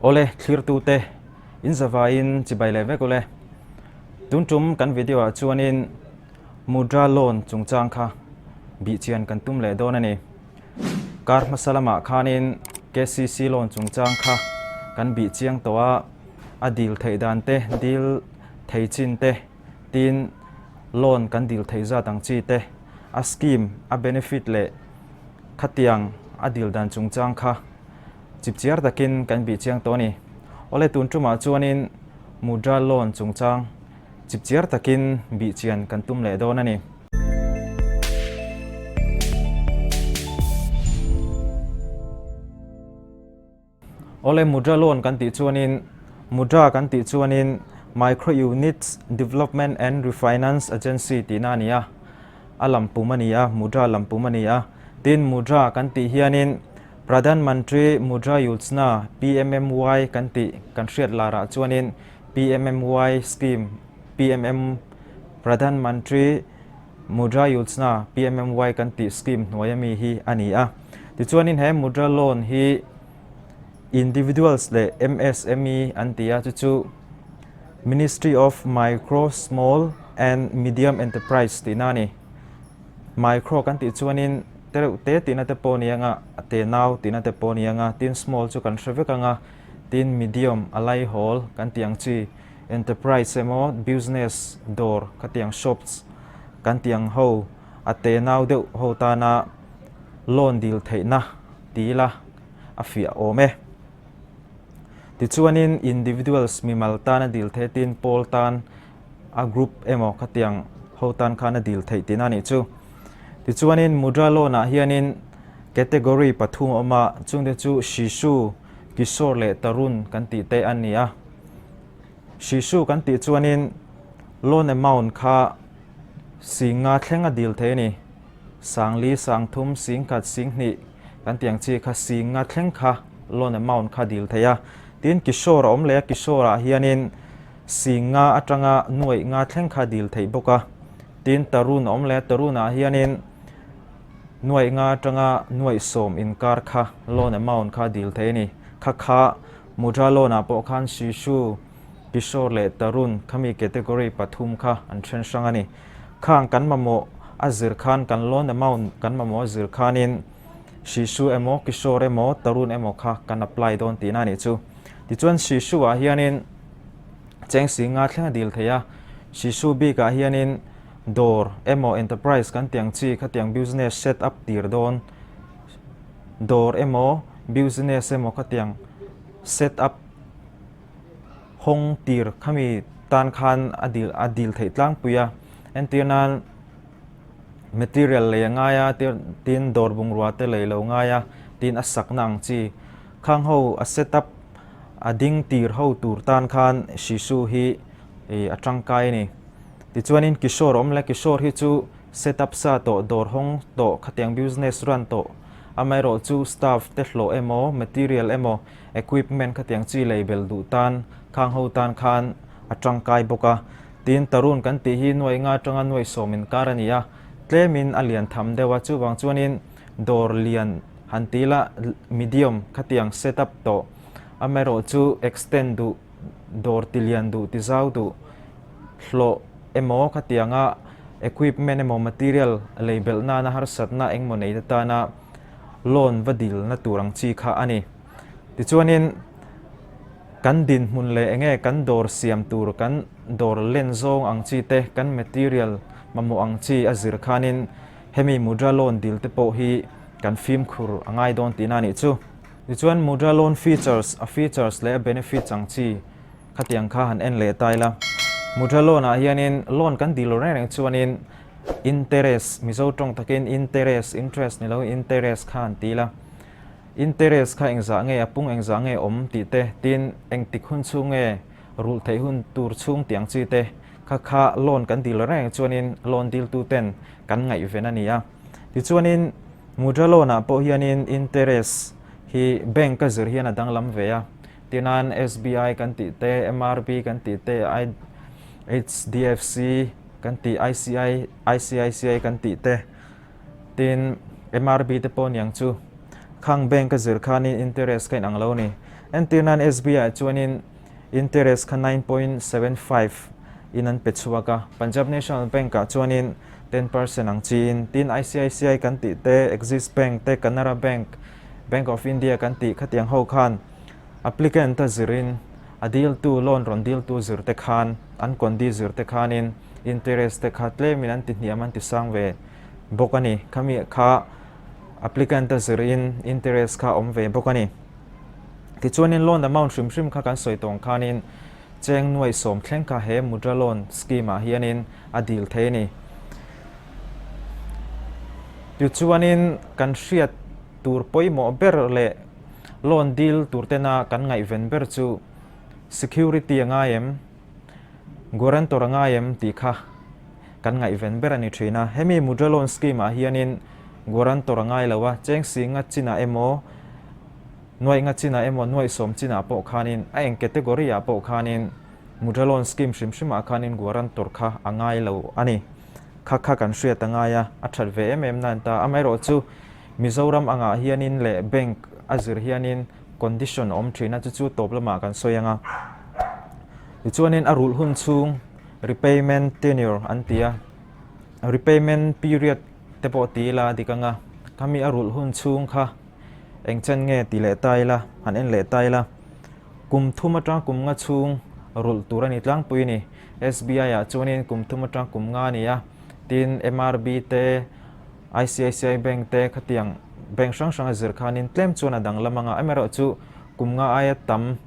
Awle thlirtute in zavaiin chibai leh vek ule. Tun tum kan video ah chuanin Mudra loan chungchang kha bihchian kan tum leh dawn a ni. Kar hmasa lamah khanin KCC loan chungchang kha kan bih chiang tawh a, a dil theih dan te, dil thei chin te, tin loan kan dil theih zat ang chi te, a scheme, a benefit leh khatiang a dil dan chungchang kha chipchiar takin kan bih chiang tawh a ni. Awle tun tumah chuanin Mudra loan chungchang chipchiar takin bih chian kan tum leh dawn a ni. Awle Mudra loan kan tih chuanin Mudra kan tih chuanin Micro Units Development and Refinance Agency tihna a ni a, a lampum a ni a, Mudra lampum a ni a. Tin Mudra kan tih hianin Pradhan Mantri Mudra Yojana, PMMY, kan tih kan hriat larah chuanin PMMY scheme, PMM, Pradhan Mantri Mudra Yojana, PMMY, kan tih scheme hnuaia mi hi a ni a. Tichuanin he Mudra loan hi individuals leh MSME an ti a, chu chu Ministry of Micro, Small and Medium Enterprise tihna a ni. Micro kan tih chuanin te reuh te tihna te pawh a ni ang a, a te nau tihna te pawh a ni ang a, tin small chu kan hre vek ang a, tin medium a laihawl kan tih ang chi enterprise emaw business dawr khatiang shops kan tih ang ho a te nau deuh ho tana loan dil theihna ti ila a fiah awm e. Tichuanin individuals mimal tana dil theih tin pawl tan a group emaw khatiang ho tan khan a dil theih tihna a nih chu. Tichuanin Mudra loan ah hianin category pathum a awm a, chungte chu Shishu, Kishore leh Tarun kan tih te an ni a. Shishu kan tih chuanin loan amount kha singa thleng a dil thei a ni. Sangli, sangthum, singkhat, singhnih kan tih ang chi kha singa thleng kha loan amount kha dil thei a. Tin Kishore a awm leh a, Kishore ah hianin Singa atanga nuaih nga thleng kha dil theih bawk a, tin Tarun a awm leh a, Tarun ah hianin nuaih nga atanga nuaih sawm inkar kha loan amount kha dil theih a ni. Kha kha Mudra loan ah pawh khan Shishu, Kishore leh Tarun khami category pathum kha an then hrang a ni. Khang kan mamawh a zir khan kan loan amount kan mamawh a zir khanin Shishu emaw Kishore emaw Tarun emaw kha kan apply dawn tihna a nih chu. Tichuan Shishu ah hianin cheng si nga thleng a dil thei a, Shishu bikah hianin dawr emaw enterprise kan tiang chi khatiang business set up tir dawn dawr emaw business emaw khatiang set up hawng tir khami tan khan a dil a dil theih tlangpui a, entir nan material lei a ngai a tin dawr bungrua te lei lo ngai a tin a sakna ang chi khang ho a set up a ding tir ho tur tan khan Shishu hi ih a tangkai a ni. Tichuanin Kishore a awm leh Kishore hi chu set up sa tawh dawr hawng tawh khatiang business run tawh amaherawh chu staff te hlawh emaw material emaw equipment khatiang chi lei bel duh tan khang ho tan khan a tangkai bawk a. Tin Tarun kan tih hi nuaih nga atanga nuaih sawm inkar a ni a, tlemin a lian tham deuh a chuvang chuanin dawr lian Han ti ila medium khatiang set up tawh amaherawh chu extend duh dawr ti lian duh ti zau duh hlawh emaw khatianga equipment emaw material lei belh nana harsatna engmaw nei te tana loan va dilna tur ang chi kha a ni. Tichuanin kan dinhmun leh enge kan dawr siam tur kan dawr len zawng ang chi te kan material mamawh ang chi a zir khanin Hemi Mudra Loan dil te pawh hi kan fimkhur a ngai dawn tihna a nih chu. Tichuan Mudra Loan features, a features leh a benefits ang chi khatiang kha han en leh ta ila. Mudra Loan ah hianin loan kan dil reng reng chuanin interest, Mizo tawng takin interest, interest ni lo interest kha han ti ila. Interest kha engzah nge a pung engzah nge awm tih te, tin engtik hun chhung nge rulh theih hun tur chhung tih ang chi te Kha kha loan kan dil reng chuanin loan diltu ten kan ngaihven a ni a. Tichuanin Mudra loan ah pawh hianin interest hi bank a zir hian a danglam ve a. Tinan SBI kan tih te, MRB kan tih te, HDFC kan tih, ICI, ICICI kan tih te, tin MRB te pawh niang chu. Khang bank a zir khanin interest kha inang lo a ni. Entir nan SBI ah chuanin interest kha 9.75 in an pe chhuak a, Punjab National Bank ah chuanin 10% ang chiin, tin ICICI kan tih te, Axis Bank te, Canara Bank, Bank of India kan tih khatiang ho khan applicant a zirin a diltu loan rawn diltu zir te khan an condi zir te khanin interest te kha tlemin an ti hniam an ti sang ve bawk a ni. Khami kha applicant a zirin interest kha awm ve bawk a ni. Tichuanin loan amount hrim hrim kha kan sawi tawng khanin cheng nuaih sawm thleng kha he Mudra Loan scheme ah hianin a dil thei a ni. Tichuanin kan hriat tur pawimawh ber leh loan dil tur tena kan ngaihven ber chu security a ngai em, guarantor a ngai em tih kha kan ngaihven ber a ni thin a. Hemi Mudra Loan scheme ah hianin guarantor a ngai lo a, cheng singa chinah emaw, Nuaih nga chinah emaw nuaih sawm chinah pawh khanin a eng category ah pawh khanin Mudra Loan Scheme hrim hrimah khanin guarantor kha a ngai lo a ni. Kha kha kan hriat a ngai a, a that ve em em nan ta. Amaherawhchu Mizoram angah hianin leh bank a zir hianin condition a awm thin a, chu chu tawp lamah kan sawi ang a. Tichuanin a rulh hun chhung repayment tenure an ti a, repayment period te pawh ti ila a dik ang a, khami a rulh hun chhung kha Eng chen nge ti leh ta ila, han en leh ta ila. Kum thum atang kum nga chhung rulh tur a ni tlangpui a ni. SBI ah chuanin kum thum atang kum nga a ni a, tin MRB te, ICICI Bank te khatiang bank hrang hrang a zir khanin tlem chuan a danglam anga, amaherawhchu kum nga aia tam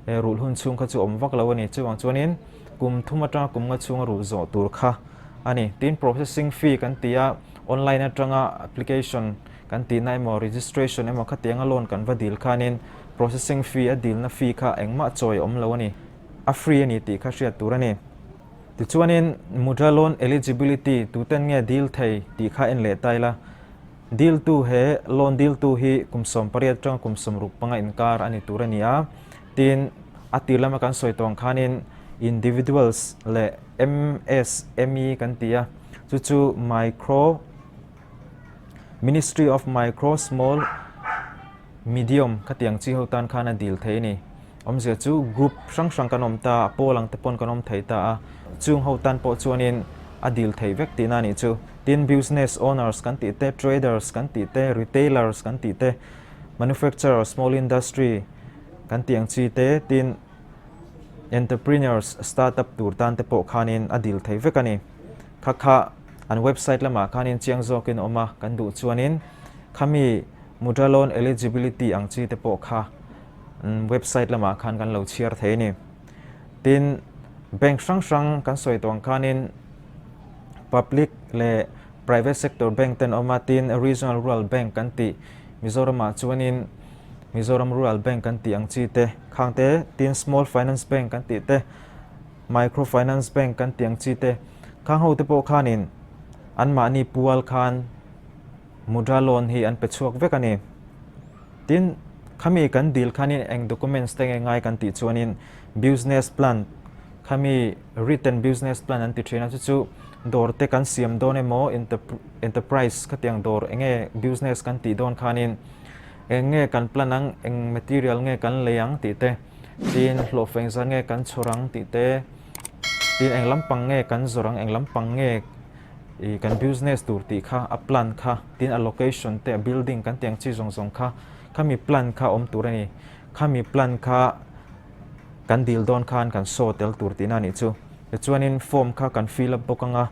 rulh hun chhung kha chu awm vak lo a ni. Chuvang chuanin kum thum atanga kum nga chhunga rulh zawh tur kha a ni. Tin processing fee kan ti a, online atanga application Kan tihna emaw registration emaw khatianga loan kan va dil khanin processing fee a dilna fee kha engmah chawi a awm lo a ni, a free a ni tih kha hriat tur a ni. Tichuanin Mudra loan eligibility tuten nge dil thei tih kha en leh ta ila, diltu he loan diltu hi kum 18 atanga kum 65 inkar a ni tur a ni a, tin a tir lama kan sawi tawng khanin individuals leh MSME kan ti a, chu chu micro Ministry of Micro, Small, Medium khatiang chi ho tan khan a dil thei a ni. Awmzia chu group hrang hrang kan awm ta a, pawl ang te pawn kan awm thei ta a, chung ho tan pawh chuanin a dil thei vek tihna a nih chu. Tin, business owners kan tih te, traders kan tih te, retailers kan tih te, manufacturer, small industry kan tih ang chi te, tin entrepreneurs, startup tur tan te pawh khanin a dil thei vek a ni. Kha kha an website lamah khanin chiang zawkin awm a, kan duh chuanin khami Mudra Loan Eligibility ang chi te pawh kha website lamah khan kan lo chhiar thei a ni. Tin, bank hrang hrang kan sawi tawh ang khanin public leh private sector bank ten awm a, tin regional rural bank kan tih Mizoramah chuanin Mizoram Rural Bank kan tih ang chi te khang te, tin Small Finance Bank kan tih te, Micro Finance Bank kan tih ang chi te khang ho te pawh khanin anmahni pual khan Mudra loan hi an pe chhuak vek a ni. Tin, khami kan dil khanin eng documents te nge ngai kan tih chuanin business plan khami written business plan an ti thin a, chu chu dawr te kan siam dawn emaw enterprise khatiang dawr eng nge business kan tih dawn khanin eng nge kan plan ang, eng material nge kan lei ang tih te. Tin, hlawhfa engzah nge kan chhawr ang tih te, tin eng lampang nge kan zawrh ang, eng lampang nge ih kan business tur tih kha a plan kha, tin a location te a building kan tih ang chi zawng zawng kha, khami plan kha awm tur a ni. Khami plan kha kan dil dawn khan kan show tel tur tihna a nih chu. Tichuanin form kha kan fill up bawk ang a,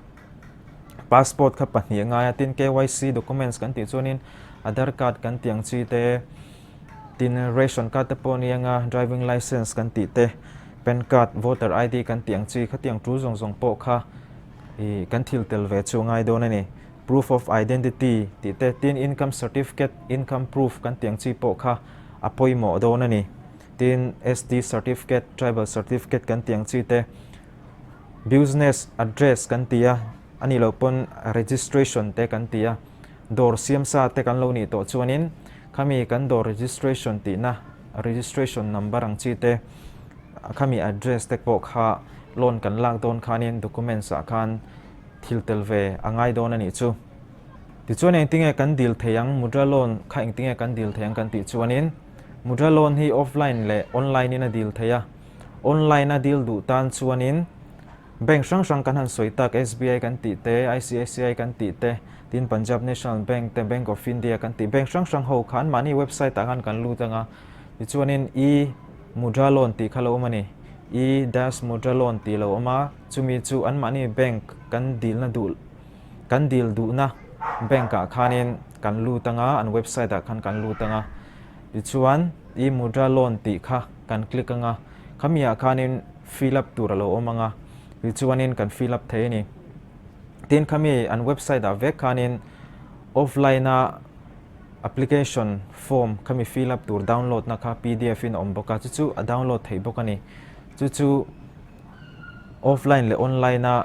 passport kha pahnih a ngai a, tin KYC documents kan tih chuanin Aadhaar card kan tih ang chi te, Tin, ration card te pawh a ni anga, driving licence kan tih te, pan card, voter ID kan tih ang chi khatiang tul zawng zawng pawh kha ih kan thil tel ve chu a ngai dawn a ni. Proof of identity tih te, tin income certificate, income proof kan tih ang chi pawh kha a pawimawh dawn a ni. Tin, ST certificate, tribal certificate kan tih ang chi te, business address kan ti a, a nih loh pawn registration te kan ti a. Dawr siam sa te kan lo nih tawh chuanin khami kan dawr registration tihna registration number ang chi te khami address te pawh kha loan kan lak dawn khanin documents ah khan thil tel ve a ngai dawn a nih chu. Tichuan engtinge kan dil thei ang Mudra loan kha engtinge kan dil thei ang kan tih chuanin Mudra loan hi offline leh online in a dil theih a, online a dil duh tan chuanin bank hrang hrang kan han sawi tak SBI kan tih te, ICICI kan tih te, tin Punjab National Bank te, Bank of India kan tih bank hrang hrang ho kha anmahni website ah khan kan lut anga tichuanin e mudra loan tih kha lo awm a ni. E dash mudra loan tih lo awm a, chumi chu anmahni bank kan dilna duh kan dil duhna bank ah khanin kan lut anga an website ah khan kan lut anga tichuan e mudra loan tih kha kan click anga khami ah khanin fill up tur a lo awm anga tichuanin kan fill up thei a ni. Tin khami an website ah vek khanin offline a application form khami fill up tur download na kha pdf in a awm bawk a chu chu a download theih bawk a ni. Chu chu offline leh online a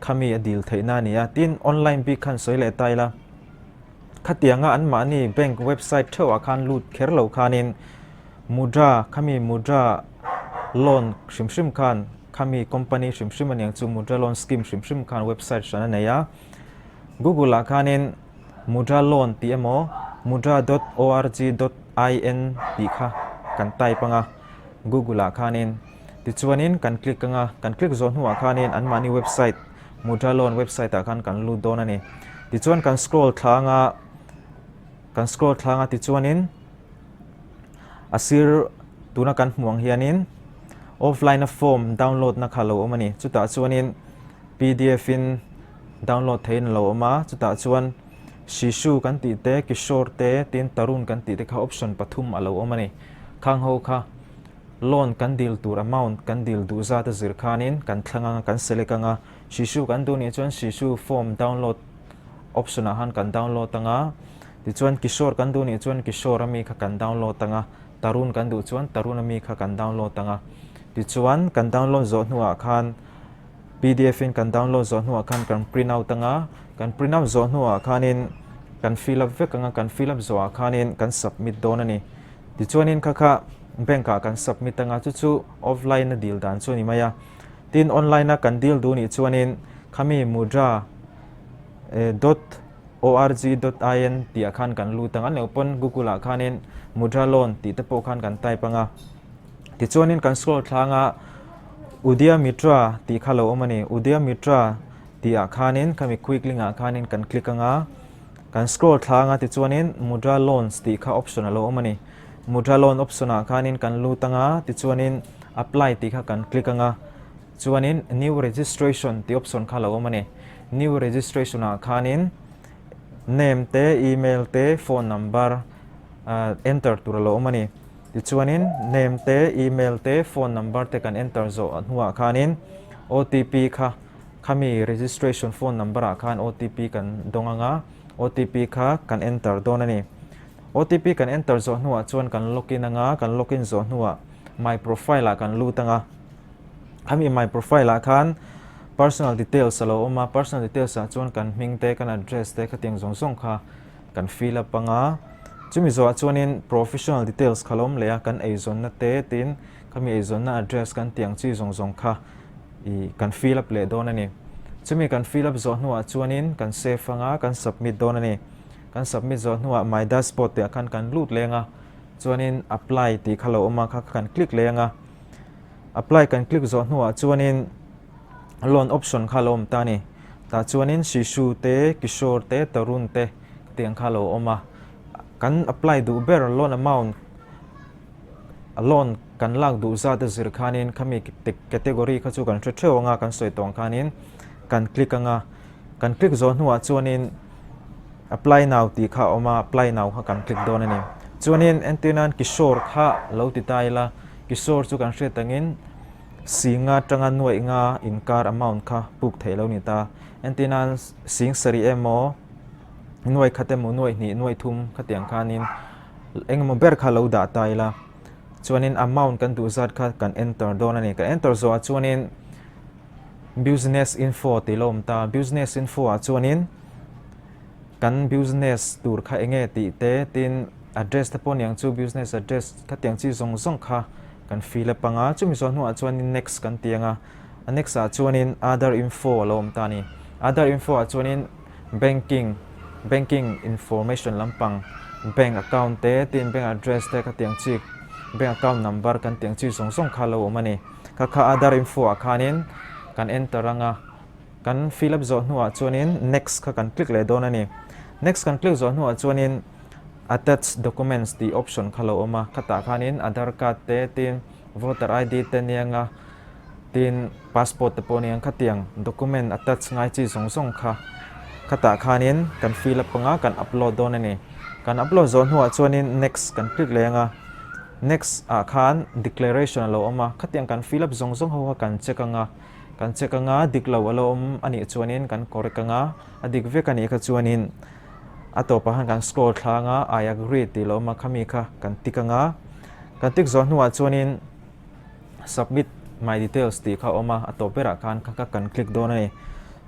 khami a dil theihna a ni a. Tin online bik khan sawi leh ta ila khatianga anmahni bank website theuhah khan lut kher lo khanin Mudra khami Mudra loan hrim hrim khan khami company hrim hrim aniang chu Mudra loan scheme hrim hrim khan website hran a nei a. Google ah khanin Mudra loan tih emaw mudra dot org dot in tih kha kan type anga Google ah khanin tichuanin kan click anga kan click zawh hnuah khanin anmahni website Mudra loan website ah khan kan lut dawn a ni. Tichuan kan scroll thla anga kan scroll thla anga tichuanin A sir tuna kan hmuh ang hianin offline a form download na kha a lo awm a ni. Chutah chuanin pdf in download theihin a lo awm a, chutah chuan Shishu kan tih te, Kishore te, tin Tarun kan tih te kha option pathum a lo awm a ni. Khang ho kha loan kan dil tur amount kan dil duh zat a zir khanin kan thlang anga kan select anga Shishu kan duh nih chuan Shishu form download option ah khan kan download anga Tichuan Kishore kan duh nih chuan Kishore ami kha kan download anga, Tarun kan duh chuan Tarun ami kha kan download anga. Tichuan kan download zawh hnuah khan pdf in kan download zawh hnuah khan kan print out anga, kan print out zawh hnuah khanin kan fill up vek anga, kan fill up zawhah khanin kan submit dawn a ni. Tichuanin kha kha bank ah kan submit anga chu chu offline a deal dan chu a ni mai a. Tin online a kan deal duh nih chuanin khami mudra dot org dot in tih ah khan kan lut ang a neuh pawn google ah khanin mudra loan tih te pawh khan kan type ang a tichuanin kan scroll thlang a Udyam Mitra tih kha lo awm a ni Udyam Mitra tih ah khanin khami quick link ah khanin kan click ang a kan scroll thlang a tichuanin mudra loans tih kha option a lo awm a ni mudra loan option ah khanin kan lut ang a tichuanin apply tih kha kan click ang a Chuanin new registration tih option kha lo awm a ni. New registration ah khanin name te, email te, phone number enter tur a lo awm a ni. Tichuanin name te, email te, phone number te kan enter zawh hnuah khanin OTP kha khami registration phone number ah khan OTP kan dawng anga OTP kha kan enter dawn a ni. OTP kan enter zawh hnuah chuan kan login anga kan login zawh hnuah my profile ah kan lut anga. Khami my profile ah khan personal details a lo awm a, personal details ah chuan kan hming te kan address te khatiang zawng zawng kha kan fill up anga chumi zawhah chuanin professional details kha lo awm leh a kan eizawnna te tin khami eizawnna address kan tih ang chi zawng zawng kha ih kan fill up leh dawn a ni. Chumi kan fill up zawh hnuah chuanin kan save anga kan submit dawn a ni. Kan submit zawh hnuah my dashboard tih ah khan kan lut leng a chuanin apply tih kha lo awm a kha kan click leng a. Apply kan click zawh hnuah chuanin loan option kha lo awm ta a ni. Tah chuanin Shishu te, Kishore te, Tarun te tih ang kha lo awm a. Kan apply duh ber loan amount loan kan lak duh zat a zir khanin khami category kha chu kan hre theuh anga kan sawi tawh ang khanin kan click anga. Kan click zawh hnuah chuanin apply now tih kha a awm a, apply now kha kan click dawn a ni. Chuanin entir nan Kishore kha lo ti ta ila. Kishore chu kan hriat angin singa atanga nuaih nga inkar amount kha puk theih lo ni ta. Entir nan sing sarih emaw nuaih khat emaw nuaih hnih nuaih thum khatiang khanin engemaw ber kha lo dah ta ila. Chuanin amount kan duh zat kha kan enter dawn a ni. Kan enter zawhah chuanin business info tih lo awm ta. Business info ah chuanin kan business tur kha enge tih te tin address te pawh niang chu business address khatiang chi zawng zawng kha kan fill up anga chumi zawh hnuah chuanin next kan ti anga a next ah chuanin other info a lo awm ta a ni. Other info ah chuanin banking banking information lampang. Bank account te, tin bank address te khatiang chi bank account number kan tih ang chi zawng zawng kha a lo awm a ni. Kha kha Aadhaar info ah khanin kan enter ang a, kan fill up zawh hnuah chuanin next kha kan click leh dawn a ni. Next kan click zawh hnuah chuanin attach documents tih option kha lo awm a, khatah khanin Aadhaar card te tin voter ID te nia nga tin passport te pawh nia khatiang document attach ngai chi zawng zawng kha khatah khanin kan fill up anga kan upload dawn a ni. Kan upload zawh hnuah chuanin next kan click leh anga next ah khan declaration a lo awm a, khatiang kan fill up zawng zawng ho kha kan check anga kan check anga dik lo a lo awm a nih chuanin kan correct anga a dik vek a nih kha chuanin a tawpah khan kan scroll thla anga I agree tih lo awm a khami kha kan tick anga kan tick zawh hnuah chuanin Submit my details tih kha a awm a, a tawp berah khan kha kha kan click dawn a ni.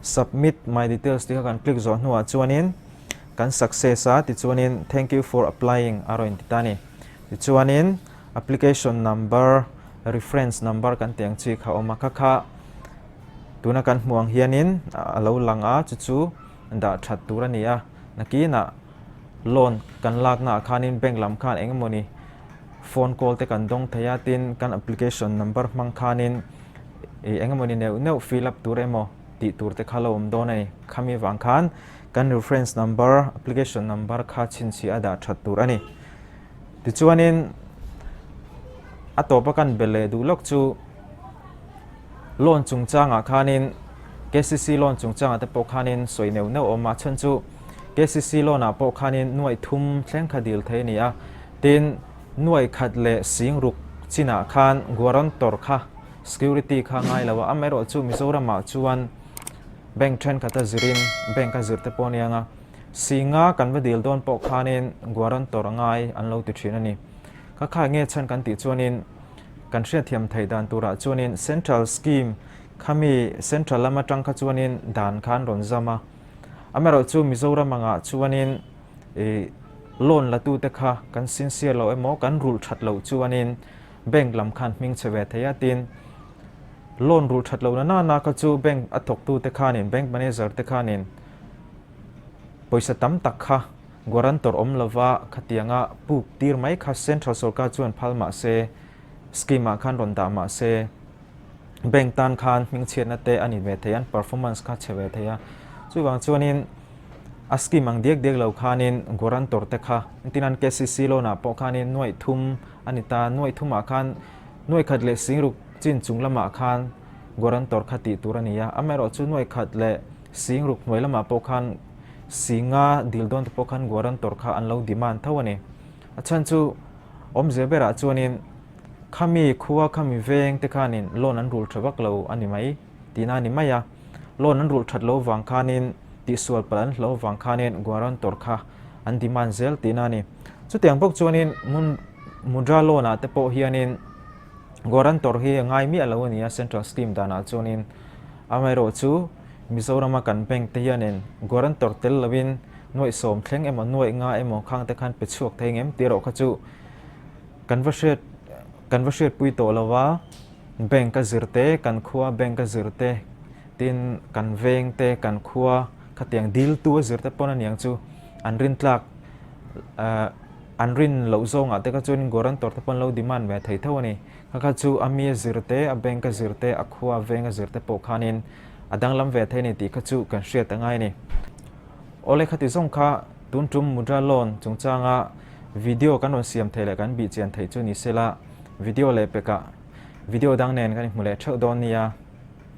Submit my details tih kha kan click zawh hnuah chuanin kan success a, tichuanin thank you for applying a rawn inti ta a ni. Tichuanin application number, reference number kan tih ang chi kha a awm a, kha kha tuna kan hmuh ang hianin a lo lang a, chu chu dah that tur a ni a. Nakinah loan kan laknaah khanin bank lam khan eng emawni phone call te kan dawng thei a, tin kan application number hmang khanin ih eng emawni neuh neuh fill up tur emaw tih tur te kha lo awm dawn a ni. Khami vang khan kan reference number, application number kha chhinchhiah a dah that tur a ni. Tichuanin a tawpa kan be leh duh lawk chu loan chungchangah khanin KCC loan chungchangah te pawh khanin sawi neuh neuh a awm a, chhan chu KCC loan ah pawh khanin nuaih thum thleng kha dil thei a ni a, tin nuaih khat leh sing ruk chinah khan guarantor kha security kha ngai lo a, amaherawh chu Mizoram ah chuan bank thenkhat a zirin bank a zir te pawh a nia nga, singa kan va dil dawn pawh khanin guarantor a ngai an lo ti thin a ni. Kha kha nge chhan kan tih chuanin kan hriatthiam theih dan turah chuanin central scheme khami central lam atang kha chuanin dan kha an rawn zam a, amaherawh chu Mizoram angah chuanin ih loan la tute kha kan sincere loh emaw kan rulh that loh chuanin bank lam khan hming chhe ve thei a, tin loan rulh that lohna nana kha chu bank a thawktute khanin bank manager te khanin pawisa tam tak kha guarantor awm lova khatianga puk tir mai kha central sorkar chuan phal mah se scheme ah khan rawn dah mah se bank tan khan hmingchhiatna te a ni ve thei a, an performance kha chhe ve thei a, chuvang chuanin a scheme ang diak diak lo khanin guarantor te kha engtin an KCC loan ah pawh khanin nuaih thum a ni ta, nuaih thumah khan nuaih khat leh singruk chin chung lamah khan guarantor kha tih tur a ni a, amaherawh chu nuaih khat leh singruk hnuai lamah pawh khan singa dil dawn te pawh khan guarantor kha an lo demand tho a ni. A chhan chu awmzia berah chuanin khami khua khami veng te khanin loan an rul tha vak lo a ni mai tihna a ni mai a, loan an rulh that lo vang khanin tihsual palh an hlo vang khanin guarantor kha an demand zel tihna a ni. Chutiang bawk chuanin mudra loan ah te pawh hianin guarantor hi a ngai miah lo a ni a central scheme danah chuanin amaherawh chu Mizorama kan bank te hianin guarantor tel loin nuaih sawm thleng emaw nuaih nga emaw khang te khan pe chhuak thei ngem tih erawh kha chu kan va hriat kan va hriatpui tawh lo a, bank a zir te kan khua bank a zir te tin kan veng te kan khua khatiang dil tu a zir te pawn aniang chu an rin tlak ah an rin loh zawngah te kha chuan guarantor te pawn lo demand ve thei tho a ni. Kha kha chu a mi a zir te a bank a zir te a khua veng a zir te pawh khanin a danglam ve thei a ni tih kha chu kan hriat a ngai a ni. Awle khati zawng kha tun tum Mudra Loan chungchanga video kan rawn siam theih leh kan bihchian theih chu ni sela video leh pekah video dang nen kan inhmu leh theuh dawn nia.